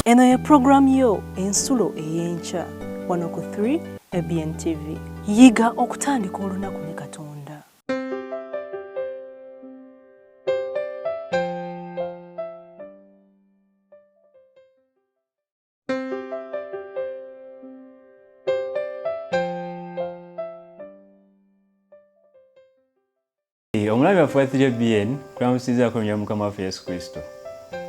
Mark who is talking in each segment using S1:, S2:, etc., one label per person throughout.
S1: Eno ye pulogulaamu yo Ensulo ey'Enkya wano ku 3 ABN TV. Yiga okutandika olunaku ne Katonda.
S2: Omulabi waffe wa 3BN kulamusizaako nnyo Mukama waffe Yesu Kristo.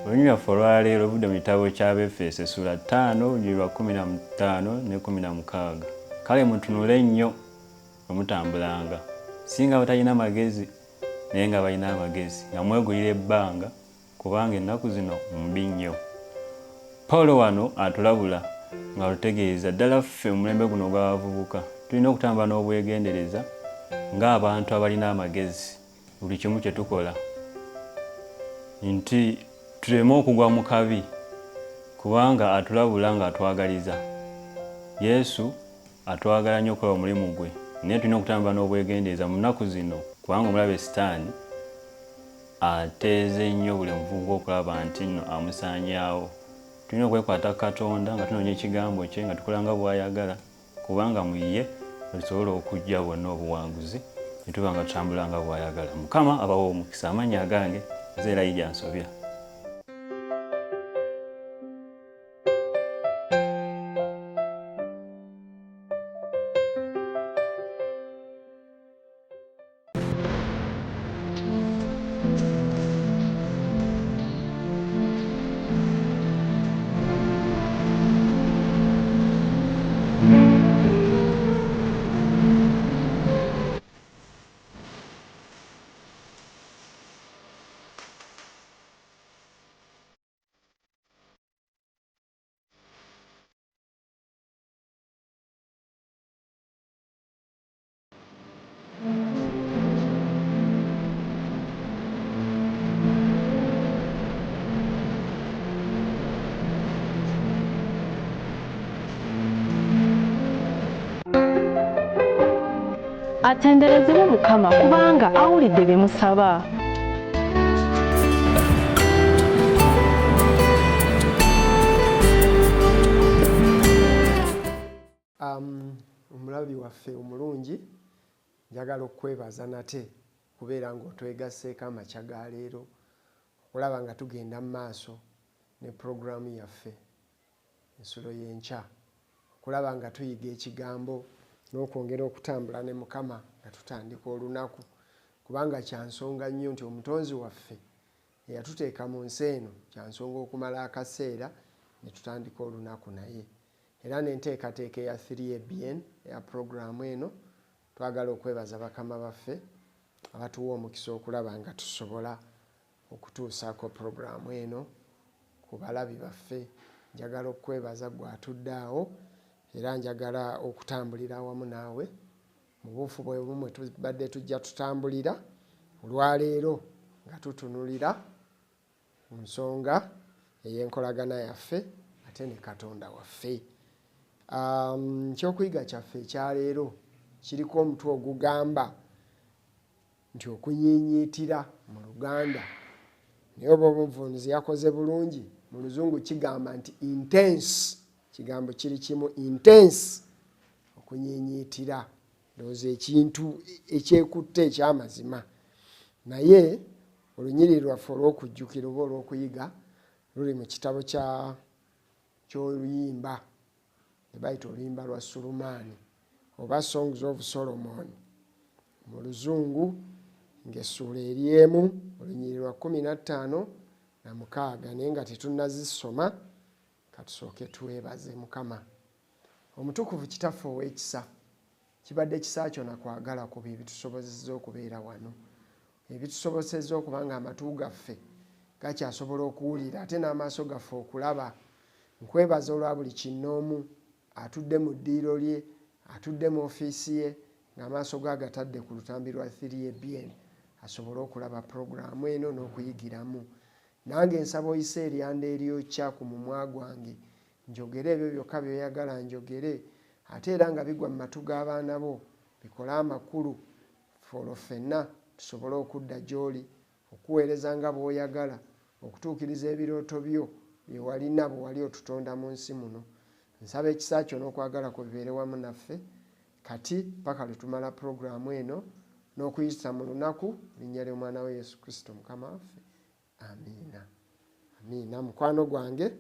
S2: Olunyiriri lwaffe olwaleero luvudde mu kitabo ky'Abaefeso essula ttaano olunyiriri lwa 15 ne 16. Kale mutunule nnyo bwe mutambulanga, si nga abatalina magezi, naye nga abalina amagezi, nga mwegulira ebbanga, kubanga ennaku zino mbi nnyo. Pawulo wano atulabula ng'atutegeeza ddala ffe mu mulembe guno ogw'abavubuka tulina okutambula n'obwegendereza ng'abantu abalina amagezi buli kimu kye tukola nti tuleme okugwa mu kabi kubanga atulabula ng'atwagaliza. Yesu atwagala nnyo okukola omulimu gwe naye tulina okutambula n'obwegendereza mu nnaku zino kubanga omulabe Sitaani Ateeze nnyo buli muvubuka okulaba nti nno amusaanyaawo. Tulina okwekwata ku Katonda nga tunoonya ekigambo kye nga tukola nga bw'ayagala kubanga mu ye mwe tusobola okuggya bwonna obuwanguzi ne tuba nga tutambula nga bw'ayagala. Mukama abawe omukisa. Amannya agange nze Elijah Nsobya.
S1: Atenderezebwe Mukama kubanga awulidde bye musaba.
S3: Omulabi waffe omulungi, njagala okukwebaza nate okubeera ng'otwegasseeko amakya ga leero okulaba nga tugenda mu maaso ne pulogulaamu yaffe Ensulo y'Enkya, okulaba nga tuyiga ekigambo n'okwongera okutambula ne Mukama nga tutandika olunaku, kubanga kya nsonga nnyo nti Omutonzi waffe eyatuteeka mu nsi eno kya nsonga okumala akaseera ne tutandika olunaku naye. Era n'enteekateeka eya 3ABN eya pulogulaamu eno, twagala okwebaza bakama baffe abatuwa omukisa okulaba nga tusobola okutuusaako pulogulaamu eno ku balabi baffe. Njagala okukwebaza ggwe atudde awo era njagala okutambulira awamu naawe mu buufu bwe bumu mwe tubadde tujja tutambulira olwaleero nga tutunulira ku nsonga ey'enkolagana yaffe ate ne Katonda waffe. Ekyokuyiga kyaffe ekyaleero kiriko omutwe ogugamba nti okunyiinyiitira mu Luganda, naye oba omuvuunuzi yakoze bulungi, mu Luzungu kigamba nti intense, kigambo kiri kimu intense, okunyiinyiitira, ndowooza ekintu ekyekutte ekyamazima. Naye olunyiriri lwaffe olw'okujjukira oba olw'okuyiga luli mu kitabo ky'oluyimba lwe bayita oluyimba lwa Sulumaani oba Songs of Solomon mu Luzungu, ng'essuula eri emu olunyiriri lwa 56, naye nga tetunnazisoma katusooke twebaze Mukama. Omutukuvu Kitaffe ow'ekisa, kibadde kisa kyo na kwagala kwo bye bitusobozesezza okubeera wano, ebitusobosezza okuba nga amatu gaffe gakyasobola okuwulira ate n'amaaso gaffe okulaba. Nkwebaza olwa buli kinnoomu atudde mu ddiiro lye, atudde mu ofiisi ye, ng'amaaso ge agatadde ku lutambi lwa 3ABN asobole okulaba pulogulaamu eno n'okuyigiramu. Nange nsaba oyise eryanda eryokya ku mumwa gwange Njogere ebyo byokka by'oyagala njogere, ate era nga bigwa mu matu g'abaana bo, bikole amakulu, ffe olwo ffenna tusobole okudda gy'oli, okukuweereza nga bw'oyagala, okutuukiriza ebirooto byo bye walina bwe wali otutonda mu nsi muno. Nsaba ekisa kyo n'okwagala kwo bibeere wamu naffe kati paka lwe tumala pulogulaamu eno n'okuyita mu lunaku, mu linnya ly'Omwana we Yesu Kristo Mukama waffe. Amiina. Amiina. Mukwano gwange,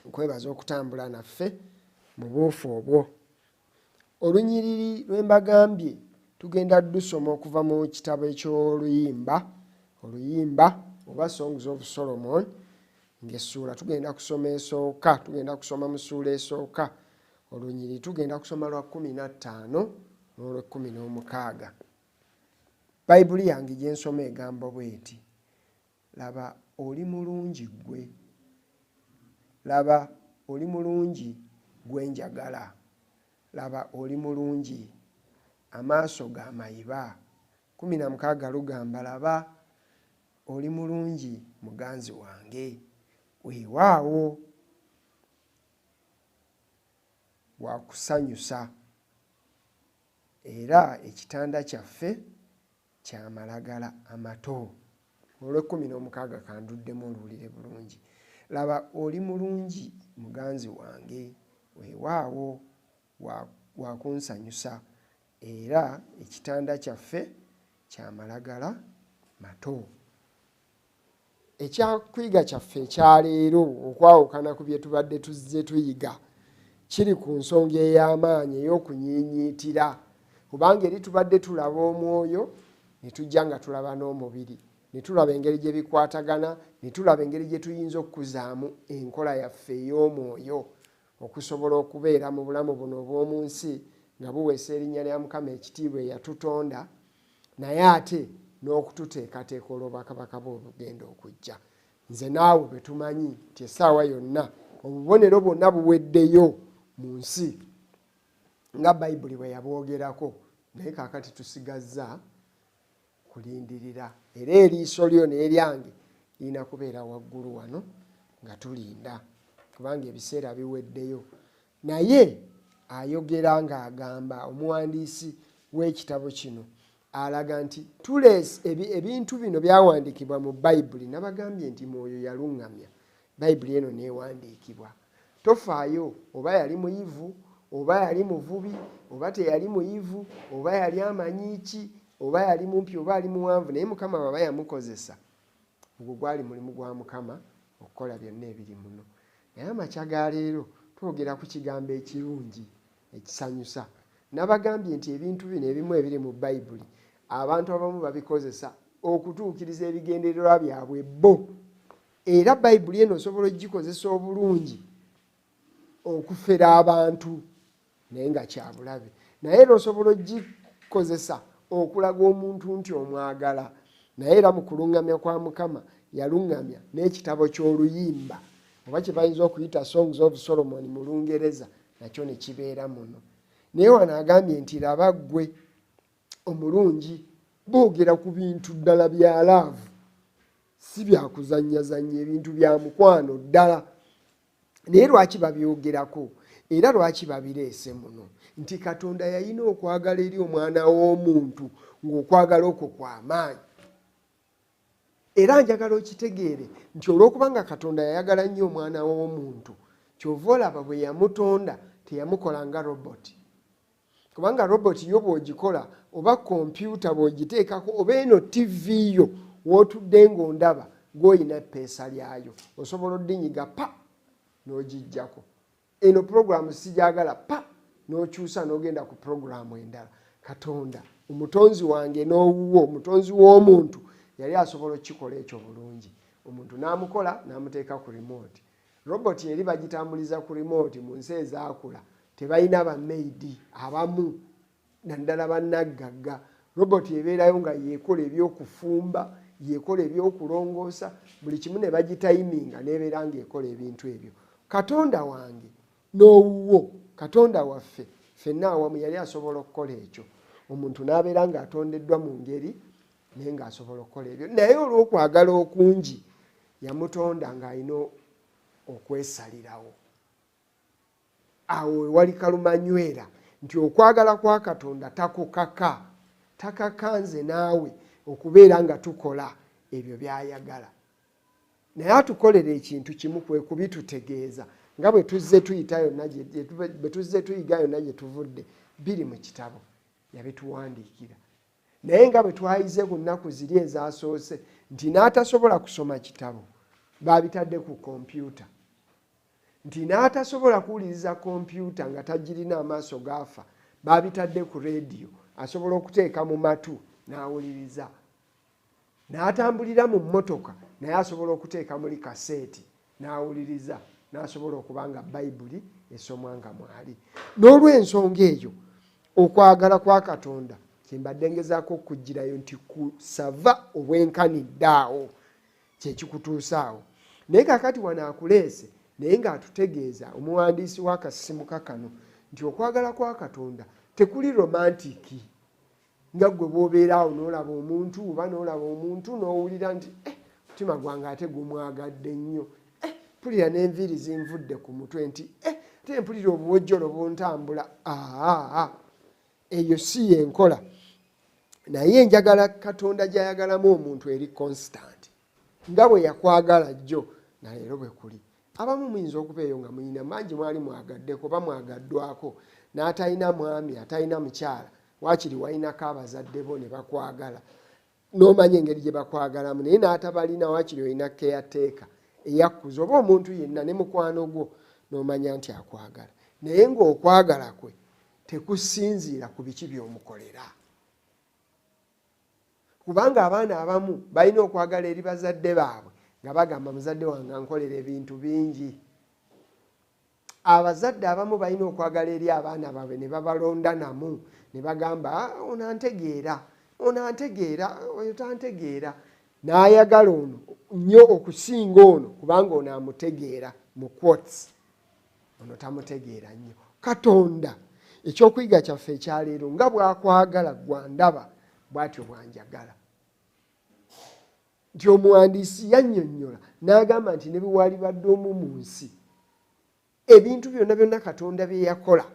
S3: nkwebaza okutambula naffe mu buufu obwo. Olunyiriri lwe mbagambye tugenda dusoma okuva mu kitabo eky'oluyimba, oluyimba oba Songs of Solomon, ng'essuula tugenda kusoma esooka, tugenda kusoma mu ssuula esooka, olunyiriri tugenda kusoma lwa 15 n'olw'ekkumi n'omukaaga. Bayibuli yange gye nsoma egamba bw'eti, Laba oli mulungi ggwe, laba oli mulungi gwe njagala, laba oli mulungi, amaaso ga mayiba. 16 lugamba, laba oli mulungi muganzi wange, weewaawo wakusanyusa, era ekitanda kyaffe kya malagala amato. Olw'ekkumi n'omukaaga kanduddemu oluwulire bulungi. Laba oli mulungi muganzi wange, weewaawo wa, wa kunsanyusa, era ekitanda kyaffe kya malagala mato. Ekyakuyiga kyaffe ekya leero, okwawukana ku bye tubadde tuzze tuyiga, kiri ku nsonga ey'amaanyi ey'okunyiinyiitira. Kubanga eri tubadde tulaba omwoyo, ne tujja nga tulaba n'omubiri, ne tulaba engeri gye bikwatagana, ne tulaba engeri gye tuyinza okukuzaamu enkola yaffe ey'omwoyo okusobola okubeera mu bulamu buno obw'omu nsi nga buweesa erinnya lya Mukama ekitiibwa eyatutonda, naye ate n'okututeekateeka olw'obwakabaka bwe obugenda okujja. Nze naawe bwe tumanyi nti essaawa yonna obubonero bwonna buweddeyo mu nsi nga Bayibuli bwe yabwogerako, naye kaakati tusigazza kulindirira. Era eriiso lyo n'eryange lirina kubeera waggulu wano nga tulinda, kubanga ebiseera biweddeyo. Naye ayogera ng'agamba omuwandiisi w'ekitabo kino alaga nti tuleese ebintu bino byawandiikibwa mu Bayibuli. Nabagambye nti Mwoyo yaluŋŋamya Bayibuli eno n'ewandiikibwa. Tofaayo oba yali muyivu, oba yali muvubi, oba teyali muyivu, oba yali amanyi ki, oba yali mumpi oba ali muwanvu, naye Mukama bw'aba yamukozesa, ogwo gwali mulimu gwa Mukama okukola byonna ebiri muno. Naye amakya ga leero twogera ku kigambo ekirungi ekisanyusa. Nabagambye nti ebintu bino ebimu ebiri mu Bayibuli abantu abamu babikozesa okutuukiriza ebigendererwa byabwe bo. Era Bayibuli eno osobola okugikozesa obulungi okufera abantu naye nga kya bulabe. Naye era osobola okugikozesa okulaga omuntu nti omwagala. Naye era mu kuluŋŋamya kwa Mukama yaluŋŋamya n'ekitabo ky'oluyimba oba kye bayinza okuyita Songs of Solomon mu Lungereza nakyo ne kibeera muno. Naye wano agambye nti laba ggwe omulungi. Boogera ku bintu ddala bya laavu, si bya kuzannyazannya, ebintu bya mukwano ddala. Naye lwaki babyogerako era lwaki babireese muno? Nti Katonda yalina okwagala eri omwana w'omuntu, ng'okwagala okwo kwa maanyi. Era njagala okitegeere nti olw'okuba nga Katonda yayagala nnyo omwana w'omuntu, ky'ova olaba bwe yamutonda teyamukola nga roboti. Kubanga roboti yo bw'ogikola oba kompyuta bw'ogiteekako oba eno ttivi yo w'otudde ng'ondaba, gw'olina eppeesa lyayo, osobola oddinyiga pa n'ogiggyako. Eno pulogulaamu sigyagala, pa n'okyusa n'ogenda ku pulogulaamu endala. Katonda omutonzi wange n'owuwo, omutonzi w'omuntu, yali asobola okukikola ekyo bulungi. Omuntu n'amukola n'amuteeka ku remote. Roboti eri bagitambuliza ku remote mu nsi ezaakula, tebalina ba maid abamu naddala bannaggagga. Roboti ebeerayo nga yeekola eby'okufumba, yeekola eby'okulongoosa, buli kimu ne bagitayiminga n'ebeera ng'ekola ebintu ebyo. Katonda wange n'owuwo, Katonda waffe ffenna awamu yali asobola okukola ekyo. Omuntu n'abeera ng'atondeddwa mu ngeri naye ng'asobola okukola ebyo. Naye olw'okwagala okungi yamutonda ng'alina okwesalirawo. Awo we wali kalumanywera nti okwagala kwa Katonda takukaka, takaka nze naawe okubeera nga tukola ebyo by'ayagala. Naye atukolera ekintu kimu, kwe kubitutegeeza nga bwe tuzze tuyita yonna, bwe tuzze tuyiga yonna gye tuvudde, biri mu kitabo yabituwandiikira. Naye nga bwe twayize ku nnaku ziri ezasoose nti n'atasobola kusoma kitabo babitadde ku kompyuta, nti n'atasobola kuwuliriza kompyuta nga tagirina amaaso gaafa babitadde ku rediyo, asobola okuteeka mu matu n'awuliriza. N'atambulira mu mmotoka naye asobola okuteeka muli kaseeti n'awuliriza, n'asobola okuba nga Bayibuli esomwa nga mwali. N'olw'ensonga eyo okwagala kwa Katonda kyembadde ngezaako okukuggyirayo nti kusava obwenkanidde awo kyekikutuusa awo. Naye kaakati wano akuleese naye ng'atutegeeza omuwandiisi w'akasisimuka kano nti okwagala kwa Katonda tekuli romantiki nga ggwe bw'obeera awo n'olaba omuntu oba n'olaba omuntu n'owulira nti eh, mutima gwange ate gumwagadde nnyo, eh, mpulira n'enviiri zinvudde ku mutwe nti eh, ate mpulira obuwojjolo buntambula. Aa, eyo si y'enkola. Naye njagala Katonda gy'ayagalamu omuntu eri constant, nga bwe yakwagala jjo na leero bwe kuli. Abamu muyinza okuba eyo nga mulina mangi mwali mwagaddeko oba mwagaddwako n'atalina mwami, atalina mukyala, waakiri walinako abazadde bo ne bakwagala n'omanya engeri gye bakwagalamu, naye n'atabalina, waakiri olina caretaker eyakkuza oba omuntu yenna ne mukwano gwo n'omanya nti akwagala, naye ng'okwagala kwe tekusinziira ku biki by'omukolera. Kubanga abaana abamu balina okwagala eri bazadde baabwe nga bagamba muzadde wange ankolera ebintu bingi. Abazadde abamu balina okwagala eri abaana baabwe ne babalonda namu ne bagamba, ah, ono antegeera, ono antegeera, oyo tantegeera, n'ayagala ono nnyo okusinga ono kubanga ono amutegeera mu quotes, ono tamutegeera nnyo. Katonda ekyokuyiga kyaffe ekyaleero nga bw'akwagala gwandaba bw'atyo bw'anjagala. Nti omuwandiisi yannyonnyola n'agamba nti ne bwe walibadde omu mu nsi, ebintu byonna byonna Katonda bye yakola,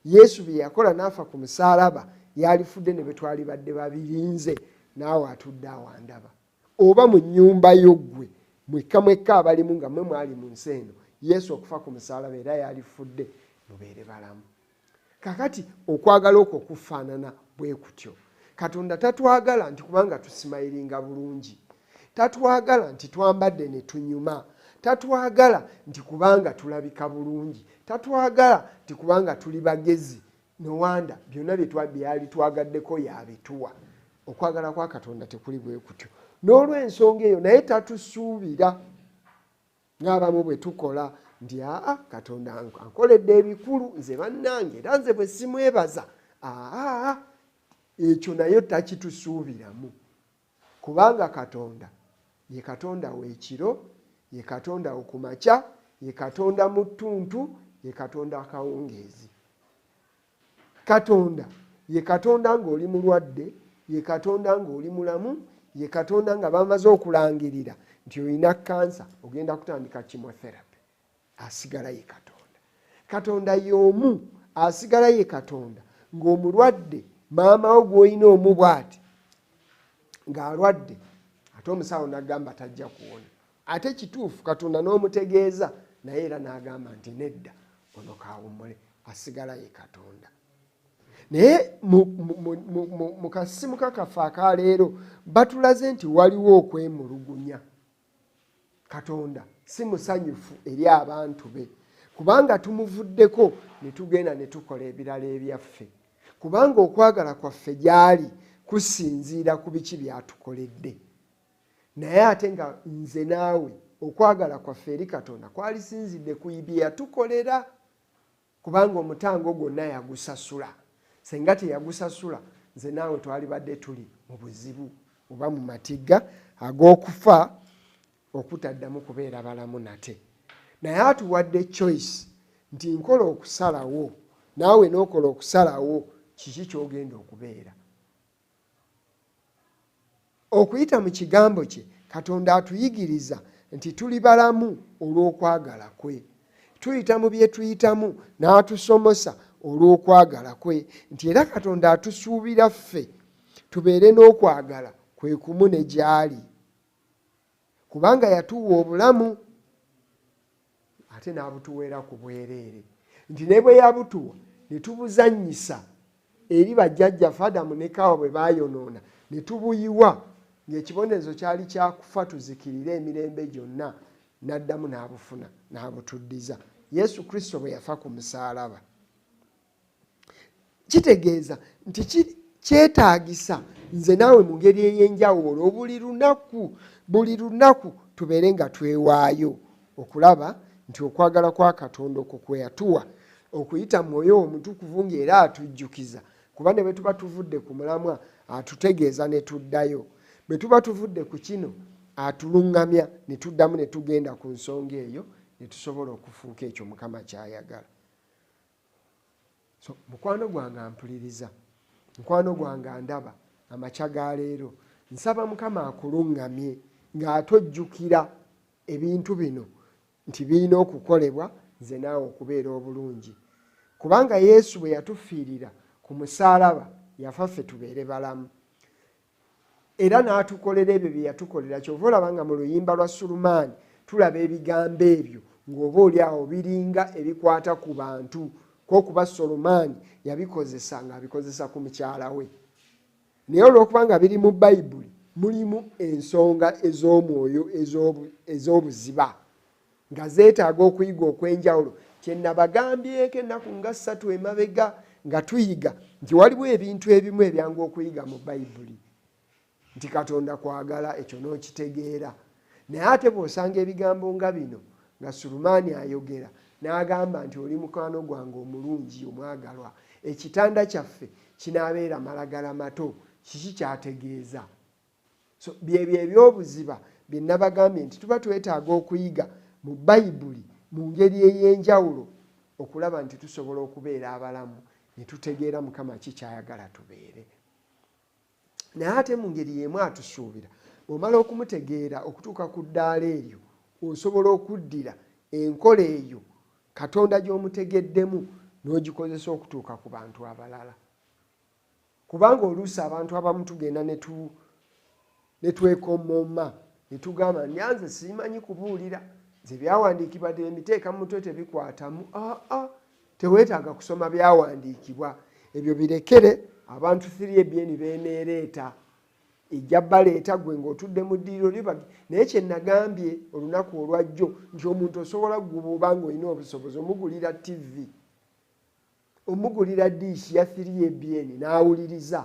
S3: Yesu bye yakola n'afa ku musaalaba, yalifudde ne bwe twalibadde babirinze, naawe atudde awo andaba oba mu nnyumba yo ggwe mwekka mwekka abalimu nga mmwe mwali mu nsi eno, Yesu okufa ku musaalaba era yalifudde mubeere balamu. Kakati okwagala okwo kufaanana bwe kutyo. Katonda tatwagala nti kubanga tusimayiringa bulungi, tatwagala nti twambadde ne tunyuma, tatwagala nti kubanga tulabika bulungi, tatwagala nti kubanga tuli bagezi. No wonder byonna bye yali twagaddeko yabituwa. Okwagala kwa Katonda tekuli bwe kutyo. N'olw'ensonga eyo naye tatusuubira ng'abamu bwe tukola nti aa Katonda ankoledde ebikulu nze bannange era nze bwe simwebaza. Aa, ekyo naye takitusuubiramu, kubanga Katonda ye Katonda w'ekiro, ye Katonda wo ku makya, ye Katonda mu ttuntu, ye Katonda akawungeezi. Katonda ye Katonda ng'oli mulwadde, ye Katonda ng'oli mulamu, ye Katonda nga bamaze okulangirira nti olina kansa ogenda kutandika chemotherapy, asigala ye Katonda. Katonda y'omu, asigala ye Katonda ng'omulwadde, maama wo gw'olina omu bw'ati ng'alwadde, ate omusawo n'agamba tajja kuwona, ate kituufu Katonda n'omutegeeza naye era n'agamba nti nedda ono kawummule, asigala ye Katonda. Naye mu kasimuka kaffe akaleero batulaze nti waliwo okwemulugunya. Katonda si musanyufu eri abantu be kubanga tumuvuddeko ne tugenda ne tukola ebirala ebyaffe, kubanga okwagala kwaffe gy'ali kusinziira ku biki by'atukoledde. Naye ate nga nze naawe okwagala kwaffe eri Katonda kwalisinzidde ku bye yatukolera, kubanga omutango gwonna yagusasula. Senga teyagusasula, nze naawe twalibadde tuli mu buzibu oba mu matigga ag'okufa okutaddamu kubeera balamu nate. Naye atuwadde choice nti nkola okusalawo, naawe n'okola okusalawo kiki ky'ogenda okubeera. Okuyita mu kigambo kye, Katonda atuyigiriza nti tuli balamu olw'okwagala kwe. Tuyita mu bye tuyitamu n'atusomosa olw'okwagala kwe, nti era Katonda atusuubira ffe tubeere n'okwagala kwe kumu ne gy'ali. Kubanga yatuwa obulamu ate n'abutuweera ku bwereere. Nti ne bwe yabutuwa ne tubuzannyisa eri bajjajjaffe Adamu ne Kaawa bwe baayonoona ne tubuyiwa ng'ekibonerezo kyali kya kufa tuzikirire emirembe gyonna, n'addamu n'abufuna n'abutuddiza. Yesu Kristo bwe yafa ku musaalaba. Kitegeeza nti kyetaagisa nze naawe mu ngeri ey'enjawulo buli lunaku tubeere nga twewaayo okulaba nti okwagala kwa Katonda okwo kwe yatuwa okuyita Mwoyo Omutukuvu ng'era atujjukiza, kuba ne bwe tuba tuvudde ku mulamwa atutegeeza ne tuddayo, bwe tuba tuvudde ku kino atuluŋŋamya ne tuddamu ne tugenda ku nsonga eyo ne tusobola okufuuka ekyo Mukama ky'ayagala. So mukwano gwange ampuliriza, mukwano gwange andaba amakya ga leero, nsaba Mukama akuluŋŋamye ng'atojjukira ebintu bino nti birina okukolebwa nze naawe okubeera obulungi. Kubanga Yesu bwe yatufiirira ku musaalaba yafa ffe tubeere balamu, era n'atukolera ebyo bye yatukolera. Kyova olaba nga mu luyimba lwa Sulumaani tulaba ebigambo ebyo ng'oba oli awo biringa ebikwata ku bantu, kw'okuba Sulumaani yabikozesa ng'abikozesa ku mukyala we. Naye olw'okuba nga biri mu Bayibuli mulimu ensonga ez'omwoyo ez'obuziba nga zeetaaga okuyiga okw'enjawulo. Kye nabagambyeko ennaku nga 3 emabega nga tuyiga nti waliwo ebintu ebimu ebyangu okuyiga mu Bayibuli, nti Katonda kwagala, ekyo n'okitegeera. Naye ate bw'osanga ebigambo nga bino nga Sulumaani ayogera n'agamba nti oli mukwano gwange omulungi omwagalwa, ekitanda kyaffe kinaabeera malagala mato, kiki ky'ategeeza? So byebyo ebyobuziba bye nabagambye nti tuba twetaaga okuyiga mu Bayibuli mu ngeri ey'enjawulo okulaba nti tusobola okubeera abalamu ne tutegeera Mukama ki ky'ayagala tubeere. Naye ate mu ngeri y'emu atusuubira bw'omala okumutegeera okutuuka ku ddaala eryo osobola okuddira enkola eyo Katonda gy'omutegeddemu n'ogikozesa okutuuka ku bantu abalala. Kubanga oluusi abantu abamu tugenda ne twekomoma ne tugamba nyanze simanyi kubuulira, nze byawandiikibwa emiteeka mu mutwe tebikwatamu. Aa, teweetaaga kusoma byawandiikibwa ebyo, birekere abantu 3ABN beeneereeta, ejja baleeta gwe ng'otudde mu ddiiro lyo. Naye kye nagambye olunaku olwajjo nti omuntu osobola gguba oba ng'olina obusobozi omugulira TV, omugulira diishi ya 3ABN n'awuliriza,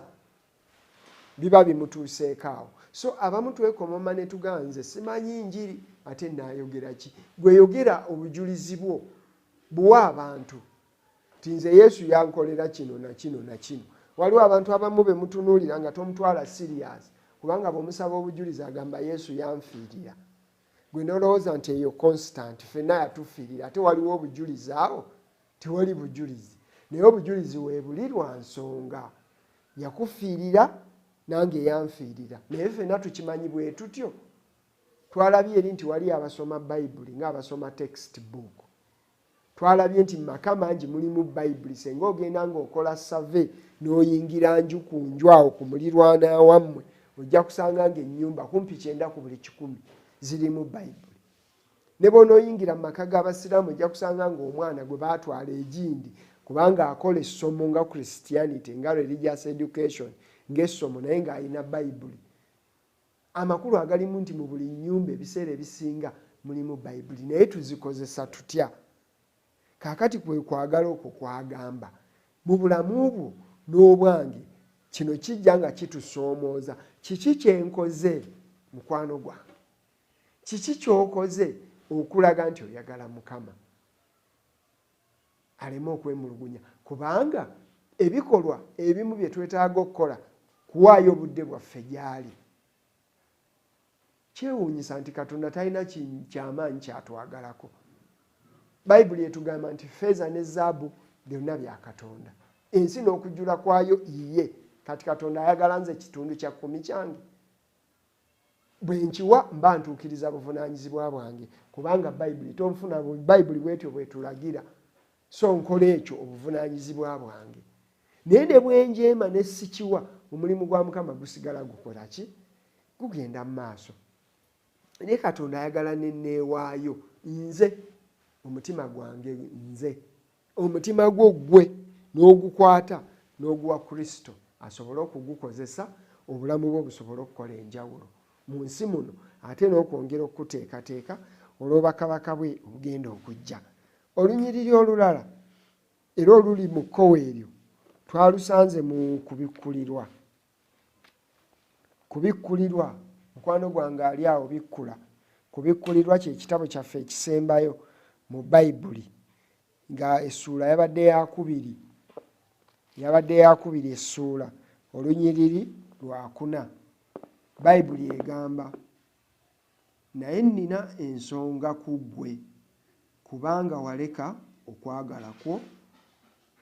S3: biba bimutuuseeko awo. So abamu twekomoma ne tugamba nze simanyi njiri ate naayogera ki? Gwe yogera obujulizi bwo, buwa abantu nti nze Yesu yankolera kino na kino na kino. Waliwo abantu abamu be mutunuulira nga tomutwala serious, kubanga bw'omusaba obujulizi agamba Yesu yanfiirira, gwe n'olowooza nti eyo constant ffenna yatufiirira. Ate waliwo obujulizi awo? Tewali bujulizi. Naye obujulizi weebuli lwa nsonga, yakufiirira nange yanfiirira, naye ffenna tukimanyi bwe tutyo. Twalabye eri nti wali abasoma Bayibuli ng'abasoma text book. Twalabye nti mu maka mangi mulimu Bayibuli. Senga ogenda ng'okola survey n'oyingira nju ku nju awo ku mulirwano awammwe, ojja kusanga ng'ennyumba kumpi 90 ku buli 100 zirimu Bayibuli. Ne bw'onooyingira mu maka g'Abasiraamu ojja kusanga ng'omwana gwe baatwala egindi kubanga akola essomo nga Christianity, nga religious education ng'essomo, naye ng'alina Bayibuli. Amakulu agalimu nti mu buli nnyumba ebiseera ebisinga mulimu Bayibuli, naye tuzikozesa tutya? Kaakati kwe kwagala okwo kwagamba mu bulamu bwo n'obwange. Kino kijja nga kitusoomooza. Kiki kye nkoze mukwano gwange? Kiki ky'okoze okulaga nti oyagala Mukama? Aleme okwemulugunya, kubanga ebikolwa ebimu bye twetaaga okukola kuwaayo obudde bwaffe gy'ali. Kyewuunyisa nti Katonda talina kyamaanyi kyatwagalako. Bayibuli etugamba nti ffeeza ne zaabu byonna bya Katonda, ensi n'okujjula kwayo yiye. Kati Katonda ayagala nze kitundu kya 10 kyange, bwe nkiwa mba ntuukiriza buvunaanyizibwa bwange, kubanga Bayibuli tonfuna, Bayibuli bwetyo bwetulagira, so nkola ekyo obuvunaanyizibwa bwange. Naye ne bwenjeema ne sikiwa, omulimu gwa Mukama gusigala gukola ki? Gugenda mu maaso. Naye Katonda ayagala ne neewaayo nze, omutima gwange nze, omutima gwo ggwe n'ogukwata n'oguwa Kristo asobole okugukozesa, obulamu bwo busobole okukola enjawulo mu nsi muno, ate n'okwongera okukuteekateeka olw'obwakabaka bwe obugenda okujja. Olunyiriri olulala era oluli mu kkowe eryo twalusanze mu kubikkulirwa. Kubikkulirwa, mukwano gwange ali awo, bikkula. Kubikkulirwa kye kitabo kyaffe ekisembayo mu Bayibuli, nga essuula yabadde yakubiri, yabadde yakubiri essuula, olunyiriri lwakuna. Bayibuli egamba, naye nnina ensonga ku ggwe, kubanga waleka okwagala kwo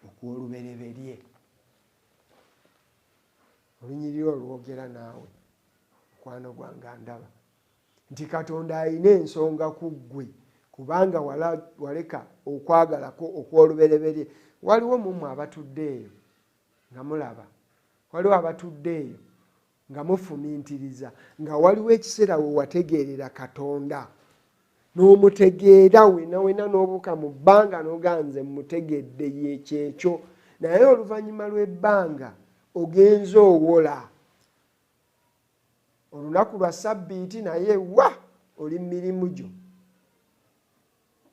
S3: okw'olubereberye. Olunyiriri olwogera naawe, mukwano gwange andaba, nti Katonda alina ensonga ku ggwe kubanga waleka okwagala kwo okw'olubereberye. Waliwo mummwe abatudde eyo nga mulaba, waliwo abatudde eyo nga mufumintiriza, nga waliwo ekiseera we wategeerera Katonda n'omutegeera wena wena n'obuuka mu bbanga n'ogaa nze mutegedde ye kyekyo, naye oluvannyuma lw'ebbanga ogenze owola olunaku lwa sabbiiti, naye wa oli mirimu gyo.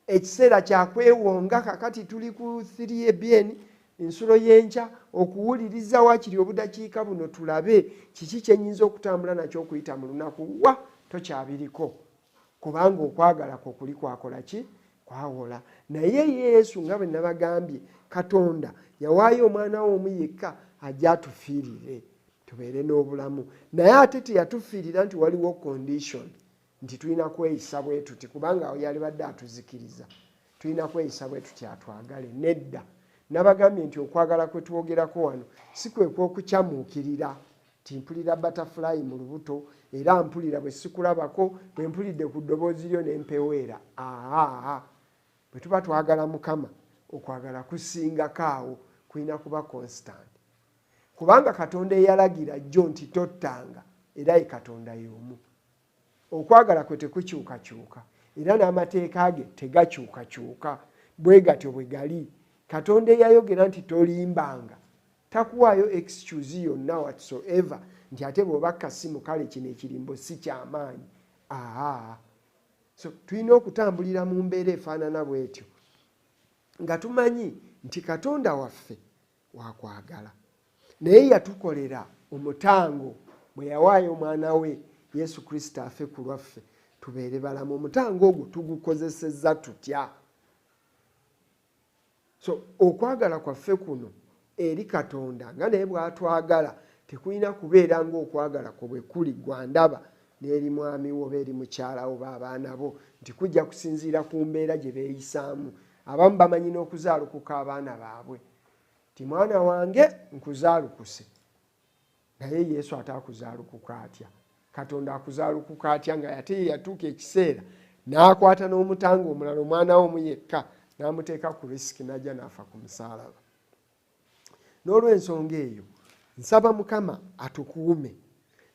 S3: Ekiseera kyakwewonga. Kakati tuli ku 3 ABN ensulo y'enkya, okuwuliriza wakiri obudakiika buno tulabe kiki kyenyinza okutambula nakyo okuyita mu lunaku. Wa tokyabiriko, kubanga okwagala kwo kuli kwakola ki? Kwawola. Naye Yesu, nga bwe nabagambye, Katonda yawaayo omwana we omu yekka ajja atufiirire tubeere n'obulamu, naye ate teyatufiirira nti waliwo condition nti tulina kweyisa bwe tuti, kubanga awo yalibadde atuzikiriza. Tulina kweyisa bwe tuti atwagale. Nedda, nabagambye nti okwagala kwe twogerako wano si kwe kw'okukyamuukirira nti mpulira butterfly mu lubuto, era mpulira bwe sikulabako, bwe mpulidde ku ddoboozi lyo ne mpeweera. Aa, bwe tuba twagala Mukama, okwagala kusingako awo, kulina kuba constant, kubanga Katonda eyalagira jjo nti tottanga, era ye Katonda y'omu. Okwagala kwe tekukyukakyuka, era n'amateeka ge tegakyukakyuka, bwe gatyo bwe gali. Katonda eyayogera nti tolimbanga, takuwaayo excuse yonna whatsoever nti ate bw'oba kasimu kale kino ekirimbo si kyamaanyi. Aa, so tulina okutambulira mu mbeera efaanana bw'etyo, nga tumanyi nti Katonda waffe wakwagala, naye yatukolera omutango bwe yawaayo omwana we Yesu Kristo afe ku lwaffe tubeere balamu. Omutango ogwo tugukozesezza tutya? So okwagala kwaffe kuno eri Katonda nga naye bw'atwagala tekulina kubeera ng'okwagala kwo bwe kuli gwandaba n'eri mwami wo oba eri mukyala wo oba abaana bo, nti kujja kusinziira ku mbeera gye beeyisaamu. Abamu bamanyi n'okuzaalukuka abaana baabwe nti mwana wange nkuzaalukuse, naye Yesu ate akuzaalukuka atya? Katonda akuzaalukuka atya nga ate ye yatuuka ekiseera n'akwata n'omutango omulala, omwana we omu yekka, n'amuteeka ku risk n'ajja n'afa ku musaalaba? N'olw'ensonga eyo nsaba Mukama atukuume,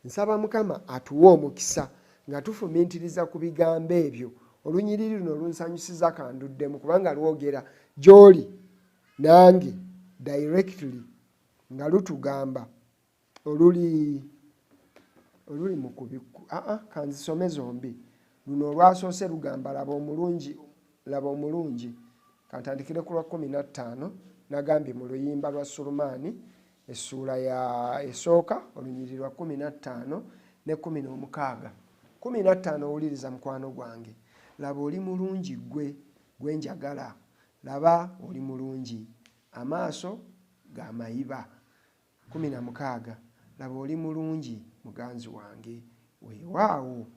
S3: nsaba Mukama atuwe omukisa nga tufumintiriza ku bigambo ebyo. Olunyiriri luno lunsanyusiza, kanduddemu, kubanga lwogera gy'oli nange directly, nga lutugamba oluli mu kubikku. Aa, kanzisome zombi. Luno olwasoose lugamba, laba omulungi, laba omulungi. Kantandikire ku lwa 15. Nagambye mu luyimba lwa Sulemaani essuula ya esooka, olunyiriri lwa 15 ne 16. 15, owuliriza mukwano gwange: laba oli mulungi, ggwe gwe njagala, laba oli mulungi, amaaso ga mayiba. 16, laba oli mulungi, muganzi wange, weewaawo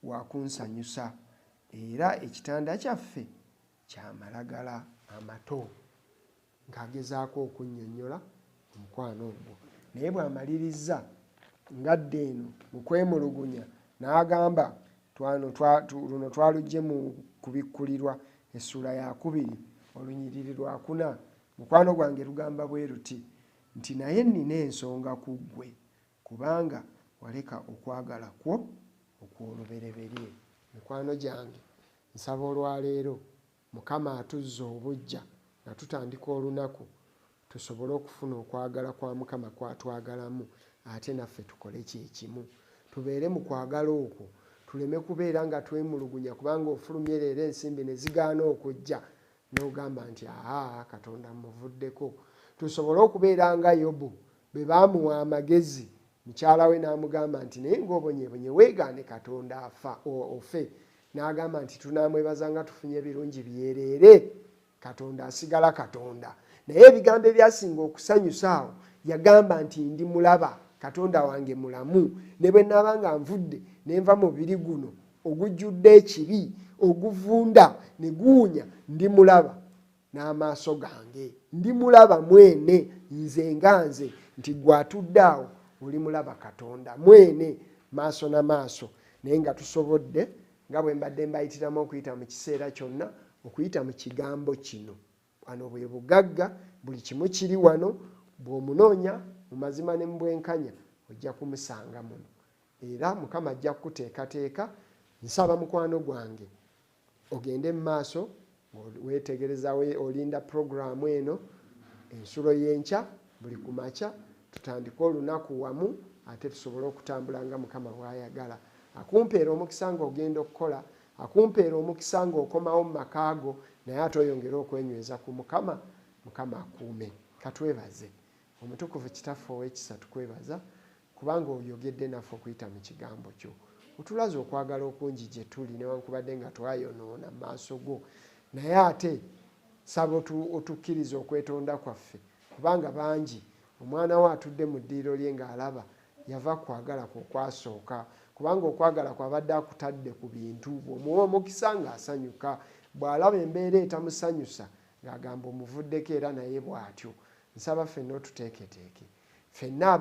S3: wakunsanyusa, era ekitanda kyaffe kyamalagala amato. Ng'agezaako okunnyonnyola omukwano ogwo, naye bw'amaliriza ngadde eno mu kwemulugunya n'agamba, luno twaluggye mu kubikkulirwa essuula yakubiri olunyiriri lwakuna. Mukwano gwange, lugamba bwe luti nti naye nnina ensonga ku ggwe, kubanga waleka okwagala kwo. okw'olubereberye. Mikwano gyange, nsaba olwaleero Mukama atuzze obuggya nga tutandika olunaku tusobole okufuna okwagala kwa Mukama kw'atwagalamu ate naffe tukole kye kimu. Tubeere mu kwagala okwo tuleme kubeera nga twemulugunya kubanga ofulumye leero ensimbi ne zigaana okujja n'ogamba nti aa Katonda mmuvuddeko. Tusobole okubeera nga Yobu bwe baamuwa amagezi mukyala we n'amugamba nti naye ng'obonyebonye weegaane Katonda afa ofe. N'agamba nti tunaamwebaza nga tufunye birungi byereere. Katonda asigala Katonda. Naye ebigambo ebyasinga okusanyusa awo yagamba nti ndi mulaba Katonda wange mulamu, ne bwe naaba nga nvudde ne nva mu mubiri guno ogujjudde ekibi, oguvunda ne guwunya, ndi mulaba n'amaaso gange, ndi mulaba mwene nze nga nze, nti ggwe atudde awo oli mulaba Katonda mwene maaso na maaso. Naye nga tusobodde, nga bwe mbadde mbayitiramu okuyita mu kiseera kyonna, okuyita mu kigambo kino. Wano bwe bugagga, buli kimu kiri wano. Bw'omunoonya mu mazima ne mu bwenkanya, ojja kumusanga muno. Era Mukama ajja kukuteekateeka. Nsaba mukwano gwange ogende mu maaso ng'weetegereza, olinda pulogulaamu eno, Ensulo y'Enkya, buli ku makya, tutandike olunaku wamu ate tusobole okutambula nga Mukama bw'ayagala. Akumpeere omukisa ng'ogenda okukola, akumpeere omukisa ng'okomawo mu maka go, naye ate oyongere okwenyweza ku Mukama. Mukama akuume. Katwebaze. Omutukuvu Kitaffe ow'ekisa, tukwebaza kubanga oyogedde naffe okuyita mu kigambo kyo. Otulaze okwagala okungi gye tuli newankubadde nga twayonoona mu maaso go. Naye ate nsaba otukkirize okwetonda kwaffe, kubanga bangi omwana wo atudde mu ddiiro lye ng'alaba yava ku kwagala kwo okwasooka, kubanga okwagala kwo abadde akutadde ku bintu. Bw'omuwa omukisa ng'asanyuka, bw'alaba embeera etamusanyusa ng'agamba omuvuddeko era naye bw'atyo. Nsaba ffenna otuteeketeeke. Ffenna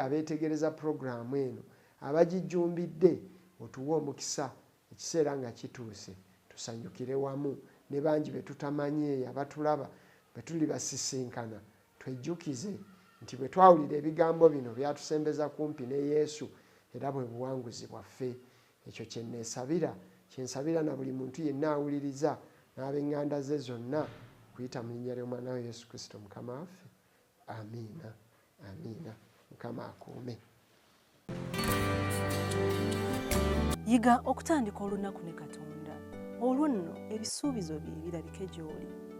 S3: abeetegereza pulogulaamu eno, abagijjumbidde, otuwe omukisa ekiseera nga kituuse tusanyukire wamu ne bangi be tutamanyi eyo abatulaba bwe tulibasisinkana twejjukize nti bwe twawulira ebigambo bino byatusembeza kumpi ne Yesu era bwe buwanguzi bwaffe. Ekyo kye nneesabira, kye nsabira na buli muntu yenna awuliriza n'ab'eŋŋanda ze zonna, okuyita mu linnya ly'Omwana we Yesu Kristo Mukama waffe. Amiina. Amiina. Mukama akuume.
S1: Yiga okutandika olunaku ne Katonda, olwo nno ebisuubizo bye birabike gy'oli.